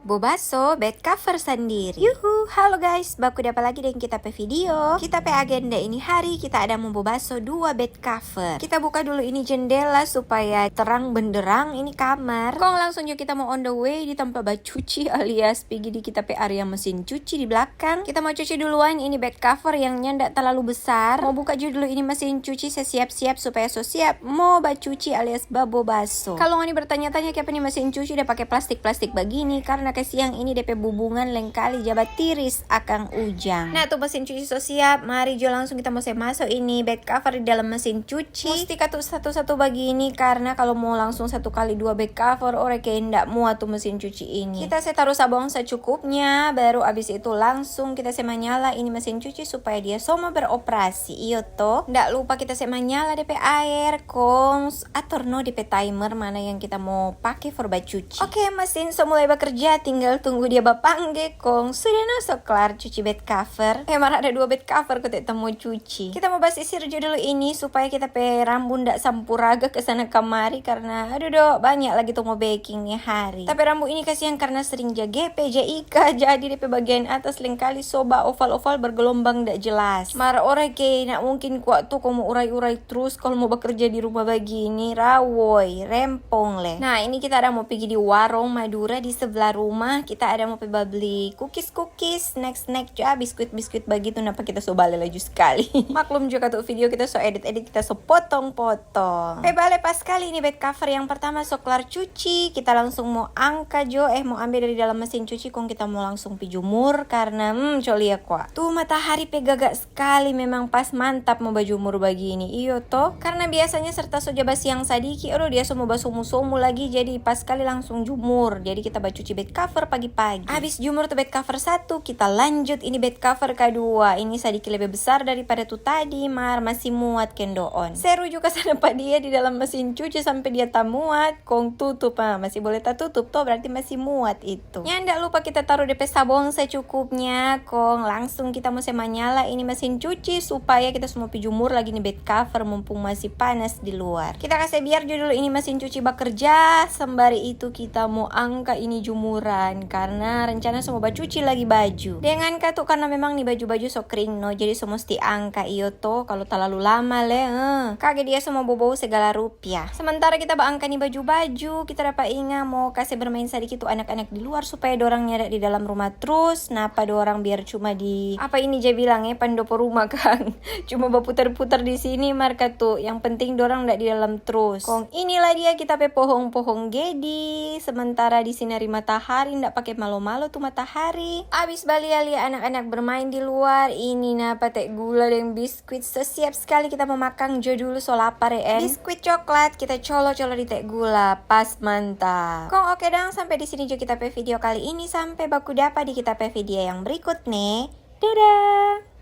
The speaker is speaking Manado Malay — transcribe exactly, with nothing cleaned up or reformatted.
Bobaso bed cover sandiri. Yuhu, halo guys, baku dapa lagi deng kita pe video. Kita pe agenda ini hari, kita ada mo bobaso dua bed cover. Kita buka dulu ini jendela supaya terang benderang ini kamar. Kong langsung jo kita mo on the way di tampa bacuci alias pigi di kita pe area mesin cuci di blakang. Kita mo cuci duluan ini bed cover yang nyanda talalu besar. Mo buka jo dulu ini mesin cuci, se siap-siap supaya so siap mo bacuci alias babobaso. Kalo ngoni bertanya-tanya kiapa ni mesin cuci da pake plastik-plastik bagini, karna kasiang ini de pe bubungan lengkali ja batiris akang ujang. Nah, tu mesin cuci so siap, mari jo langsung kita mo se maso ini bed cover di dalam mesin cuci. Musti katu satu-satu bagini, karna kalo mo langsung satu kali dua bed cover, ore ke nda muat tu mesin cuci ini. Kita se taru sabong secukupnya, baru abis itu langsung kita se manyala ini mesin cuci supaya dia so mo beroperasi. Iyo to, nda lupa kita se manyala de pe aer, kong s-, ator no de pe timer mana yang kita mo pake for bacuci. Oke, mesin so mulai bakerja, tinggal tunggu dia bapangge, kong sudah no so klar cuci bed cover. Eh, mar ada dua bed cover kote tamo cuci. Kita mo basisir jo dulu ini supaya kita pe rambu nda sampuraga ke sana kamari, karna aduh do, banya lagi tu mo beking ni hari. Tapi rambu ini kasiang karna sering ja gepe, ja ika, jadi de pe bagian atas lengkali so ba oval-oval bergelombang nda jelas. Mar ore ke nda mungkin kwa tu kong mo urai-urai trus kalo mo bakerja di rumah bagini, rawoi, rempong le. Nah, ini kita ada mo pigi di warung Madura di sebelah rumah. Kita ada mo pi babli kukis-kukis, snack-snack jo, biskuit-biskuit bagitu, napa kita so bale laju skali. Maklum jo katu video kita so edit-edit, kita so potong-potong. Pe bale pas skali ini bed cover yang pertama so klar cuci, kita langsung mo angka jo, eh, mo ambe dari dalam mesin cuci, kong kita mo langsung pi jumur karna, hmm, co lia kwa. Tu matahari pe gaga skali, memang pas mantap mo bajumur bagini, iyo to? Karna biasanya serta so ja basiang sadiki, aduh, dia so mo basomu-somu lagi, jadi pas skali langsung jumur. Jadi kita bacuci bed cover pagi-pagi. Abis jumur tu bed cover satu, kita lanjut ini bed cover kadua. Ini sadiki lebe besar daripada tu tadi, mar masih muat kendoon. Seru juga sana pa dia di dalam mesin cuci sampe dia tamuat, kong tutup, ah, masih boleh tatutup to, berarti masih muat itu. Nyanda lupa kita taru de pe sabong secukupnya, kong langsung kita mo se manyala ini mesin cuci supaya kita so mo pi jumur lagi ni bed cover mumpung masih panas di luar. Kita kase biar jo dulu ini mesin cuci bakerja, sembari itu kita mo angka ini jumuran karna rencana so mo bacuci lagi baju. Dengan katu karna memang ni baju-baju so kring no, jadi so musti angka, iyo to, kalu talalu lama le, eh, kage dia so mo bobou segala rupa. Sementara kita baangka ni baju-baju, kita dapa inga mo kase bermain sadiki tu anak-anak di luar supaya dorang nyanda di dalam rumah trus. Napa dorang biar cuma di, apa ini ja bilang, eh, pandopo rumah kang. Cuma baputar-putar di sini, mar katu yang penting dorang nda di dalam trus. Kong inilah dia kita pe pohong-pohong gedi. Sementara di sinari matahari, nda pake malo-malo tu matahari. Abis balia-lia anak-anak bermain di luar, ini napa te gula deng bis Biskuit so siap skali, kita mo makang jo dulu, so lapar ya, en. Biskuit coklat, kita colo-colo di te gula, pas mantap. Kong oke dang, sampe di sini jo kita pe video kali ini. Sampe baku dapa di kita pe video yang berikut ne. Dadah!